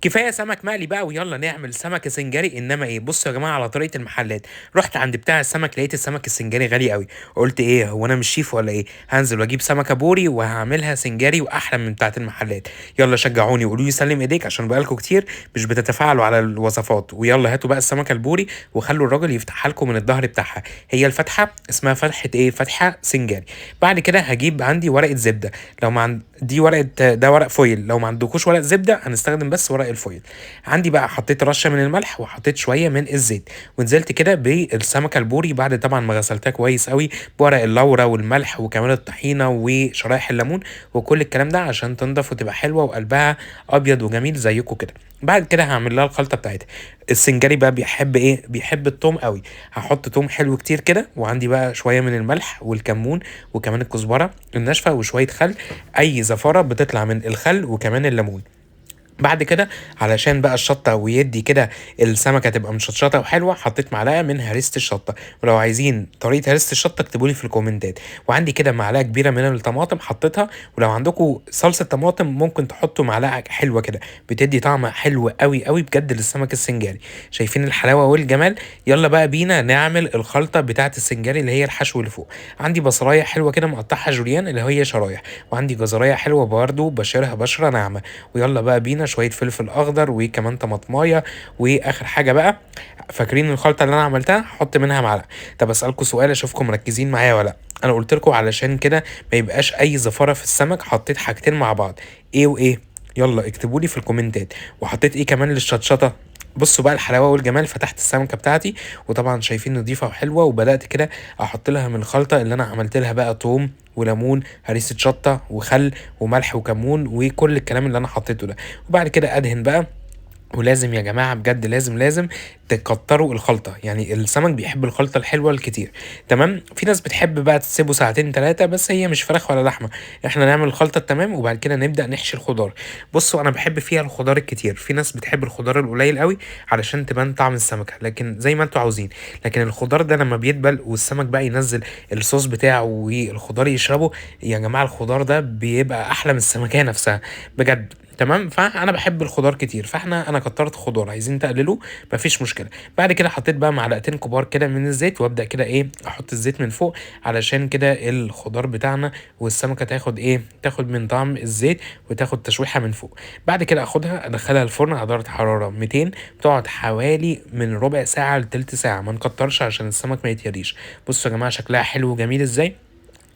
كفاية سمك مقلي بقى، ويلا نعمل سمك سنجاري. انما ايه، بصوا يا جماعة على طريقه المحلات. رحت عند بتاع السمك لقيت السمك السنجاري غالي قوي. قلت ايه، هو انا مش شيف ولا ايه؟ هنزل واجيب سمكة بوري وهعملها سنجاري واحلى من بتاعه المحلات. يلا شجعوني وقولوا لي سلم ايديك، عشان بقالكم كتير مش بتتفاعلوا على الوصفات. ويلا هاتوا بقى السمكة البوري وخلوا الراجل يفتحها لكم من الظهر بتاعها. هي الفتحة اسمها فتحه ايه؟ فتحه سنجاري. بعد كده هجيب عندي ورقة زبدة، لو ما عند دي ورقة، ده ورق foil. لو ما عندكوش ورق زبدة هنستخدم بس ورق ال foil. عندي بقى حطيت رشه من الملح وحطيت شوية من الزيت، ونزلت كده بالسمكه البوري بعد طبعا ما غسلتها كويس قوي بورق اللورة والملح وكمان الطحينه وشرايح الليمون وكل الكلام ده عشان تنضف وتبقى حلوة وقلبها ابيض وجميل زيكم كده. بعد كده هعمل لها الخلطة بتاعتها. السنجاري بقى بيحب ايه؟ بيحب التوم قوي. هحط توم حلو كتير كده، وعندي بقى شوية من الملح والكمون وكمان الكزبره الناشفه وشوية خل، اي زفاره بتطلع من الخل وكمان الليمون. بعد كده علشان بقى الشطه ويدي كده السمكة تبقى مشطشطه وحلوه، حطيت معلقه من هريسه الشطه. ولو عايزين طريقه هريسه الشطه اكتبوا لي في الكومنتات. وعندي كده معلقه كبيرة من الطماطم حطيتها، ولو عندكم صلصه طماطم ممكن تحطوا معلقه حلوة كده، بتدي طعم حلو قوي قوي بجد للسمك السنجاري. شايفين الحلاوة والجمال؟ يلا بقى بينا نعمل الخلطة بتاعه السنجاري اللي هي الحشو اللي فوق. عندي بصلايه حلوة كده مقطعها جوليان اللي هي شرايح، وعندي جزرايه حلوة برده بشرها بشره ناعمة. ويلا بقى بينا شوية فلفل اخضر وكمان طماطمايه. واخر حاجة بقى، فاكرين الخلطة اللي انا عملتها؟ هحط منها معلقه. طب اسالكم سؤال اشوفكم مركزين معايا ولا لا. انا قلت لكم علشان كده ما يبقاش اي زفاره في السمك حطيت حاجتين مع بعض، ايه وايه؟ يلا اكتبوا لي في الكومنتات. وحطيت ايه كمان للشطشطه؟ بصوا بقى الحلاوة والجمال. فتحت السمكة بتاعتي وطبعا شايفين نظيفة وحلوه، وبدات كده احط لها من الخلطة اللي انا عملت لها بقى توم وليمون، هريسه شطه وخل وملح وكمون وكل الكلام اللي انا حطيته ده. وبعد كده ادهن بقى. ولازم يا جماعة بجد لازم لازم تكتروا الخلطة، يعني السمك بيحب الخلطة الحلوة الكتير. تمام، في ناس بتحب بقى تسيبه ساعتين 3، بس هي مش فراخ ولا لحمه، احنا نعمل الخلطة التمام وبعد كده نبدا نحشي الخضار. بصوا انا بحب فيها الخضار الكتير، في ناس بتحب الخضار القليل قوي علشان تبان طعم السمكة، لكن زي ما انتوا عاوزين. لكن الخضار ده لما بيدبل والسمك بقى ينزل الصوص بتاعه والخضار يشربه، يا جماعة الخضار ده بيبقى احلى من السمكيه نفسها بجد. تمام، فانا بحب الخضار كتير، فاحنا كترت خضار، عايزين تقللوه مفيش مشكلة. بعد كده حطيت بقى معلقتين كبار كده من الزيت، وابدا كده ايه احط الزيت من فوق علشان كده الخضار بتاعنا والسمكه تاخد ايه، تاخد من طعم الزيت وتاخد تشويحه من فوق. بعد كده اخدها ادخلها الفرن على درجه حرارة 200، بتقعد حوالي من ربع ساعة لتلت ساعة، ما نكترش عشان السمك ما يتهريش. بصوا يا جماعة شكلها حلو وجميل ازاي،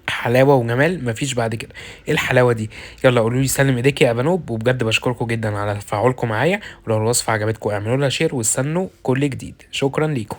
حلاوة وجمال مفيش بعد كده. ايه الحلاوة دي؟ يلا قولوا لي سلم ايديك يا ابانوب. وبجد بشكركم جدا على تفاعلكم معايا، ولو الوصفة عجبتكم اعملوا لها share واستنوا كل جديد. شكرا ليكم.